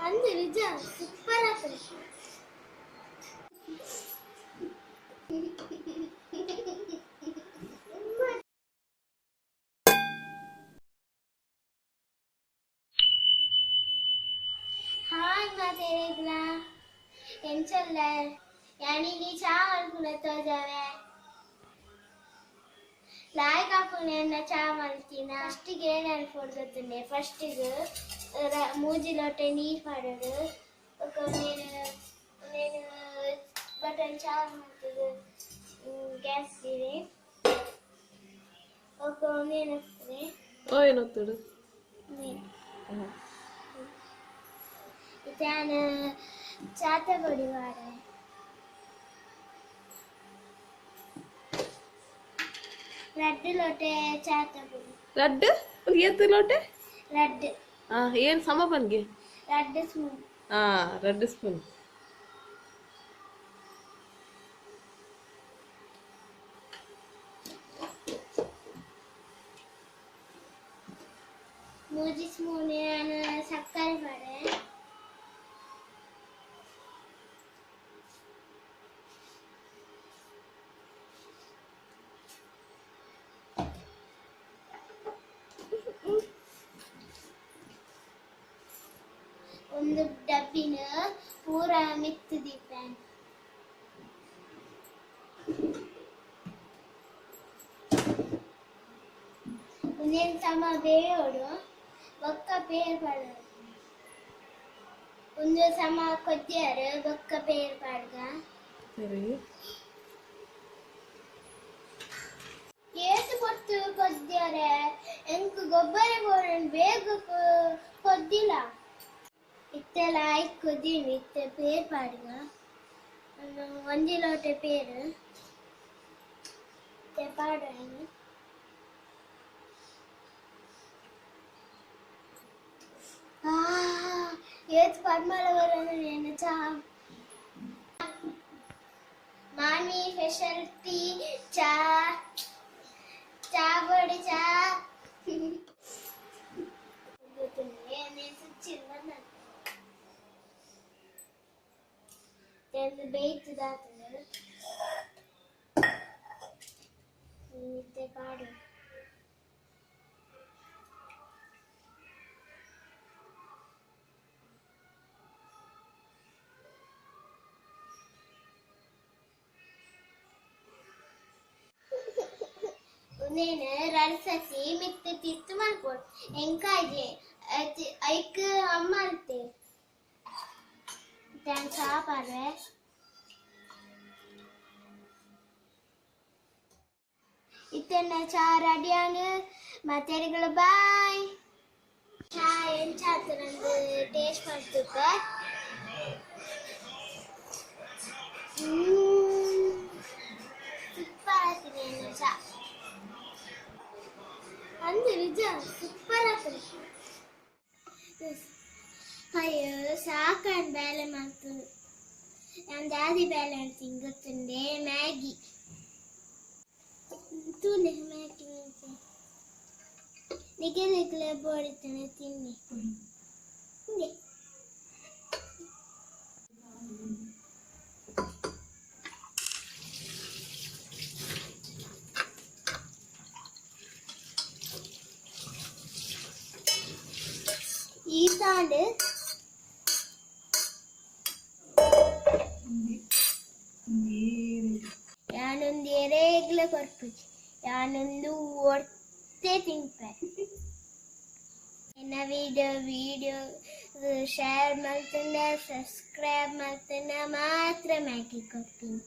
ಅಂದು ನಿಜ ಸೂಪರ್ ಆಗ್ತದೆ. ಹಾಯ್ ಮಾತೇರಿಗ್ಲ ಎಂಚಲ್ಲ ಯಾನಿ ಚಾ ಮಲ್ಪುನ ತೋಜಾವೆ ಲಾಯ್ಕ್ ಹಾಪುನ ಚಾ ಮಲ್ತಿನ. ಫಸ್ಟಿಗೆ ಏನೇನು ಫೋಡ್ಗೊತ್ತುಂಡೆ. ಫಸ್ಟಿಗೆ ಮೂಜಿ ಲೋಟೆ ನೀರು ಪಾಡೋದು. ಬೊಕ್ಕ నేను నేను ಬಟನ್ ಚಾ ಮಾಡ್ತದೆ ಗ್ಯಾಸ್ ಇದೆ. ఒక నేను వస్తుంది. ಏನೋಗ್ತದೆ? ಇತ್ತಾನ ಚಾತ పొడి వాడే. ರಡ್ಡು ಲೋಟೆ ಚಾತ ಪೊಡಿ. ರಡ್ಡು ಏತ್ ಲೋಟೆ? ರಡ್ಡು. ಏನು ಸಮ ಪನ್ಗೆ? ರಡ್ಡು ಸ್ಪೂನ್. ರಡ್ಡು ಸ್ಪೂನ್. ಮೂಜಿ ಸ್ಪೂನ್ ಸಕ್ಕರೆ ಪಾಡೆ. ಒಂದು ಡಬ್ಬಿನ ಪೂರ ಮಿತ್ತು ದೀಪೇನ್. ಒಂದೇನು ಸಮ ಬೇಯೋಡು ಬೊಕ್ಕ ಪೇರ್ ಪಾಡೋಡು. ಒಂದು ಸಮ ಕೊದ್ದಿಯಾರು ಬೊಕ್ಕ ಪೇರ್ ಪಾಡ್ಗ. ಸರಿ. ಏತು ಕೊಟ್ಟು ಕೊದ್ದಿಯಾರೆ ಎಂಕ್ ಗೊಬ್ಬರ ಬೋಡನ್ ಬೇಗ ಕೊದ್ದಿಲ್ಲ. ಇತ್ತೆಲ್ಲ ಆಯ್ತು ಕೊದ್ದೀನಿ. ಇತ್ತೆ ಪೇರ್ ಪಾಡ್ಗ ಒಂಜಿ ಲೋಟೆ ಪೇರು ಇತ್ತೆ ಪಾಡೋಣ. ಏತ್ ಪರಿಮಳ ಬರೋದು నేను ಚಾ. ಮಾಮಿ ಸ್ಪೆಷಲ್ ಟೀ ಚಾ ಚಾ పొడి ಚಾ. నేను ಬೇಯ್ತದಾತಂದ್ರೆ ಇತ್ತೆ ಪಾಡು. నేను ರಸಸಿ ಮಿತ್ತ ತಿತ್ತು ಮಲ್ಪೊಡು. ಎಂಕಾಯ್ಜೆ ಐಕ್ ಅಮ್ಮ ಅಲ್ತೆ ನಾನು ಚಾ ಪಾಡ್ವೆ. ಇತ್ತನ್ನ ಚಾ ರೆಡಿ ಆನು. ಮತ್ತೆರಿಗಳು ಬಾಯ್. ಚಾ ಎಂಚ ಆತುಂಡು ಟೇಸ್ಟ್ ಮಾಡ್ತುಪ್ಪ. ಸೂಪರ್ ಆಗ್ತದೆ ಚಾ. ಅಂದು ನಿಜ ಸೂಪರ್ ಆಗ್ತದೆ. ಅಯ್ಯೋ ಸಾಕಂಡ್ ಬೇಲೆ ಮಾಡ್ತು. ನಾನು ದಾದಿ ಬೇಲೆ ಅಂತೀನಿ ಗೊತ್ತುಂಡೆ. ಮ್ಯಾಗಿ ತೂಲೆ ಮ್ಯಾಗಿ ಮೆಣಸು ನಿಗೆಲೆಗ್ಲೆ ಬೋಡಿತಾನೆ ತಿನ್ನಿ. ಹಿಂಗೆ ಈ ತಾಂಡು ಯಾನೊಂದು ಎರೆಗ್ಲ ಕೊರ್ಪುಜಿ. ಯಾನೊಂದು ಒರ್ತೆ ತಿನ್ಪೆ. ಎನ್ನ ವಿಡಿಯೋ ವಿಡಿಯೋ ಶೇರ್ ಮಾಡ್ತಂಡ ಸಬ್ಸ್ಕ್ರೈಬ್ ಮಾಡ್ತಂಡ ಮಾತ್ರ ಮ್ಯಾಗಿ ಕೊಡ್ತೀನಿ.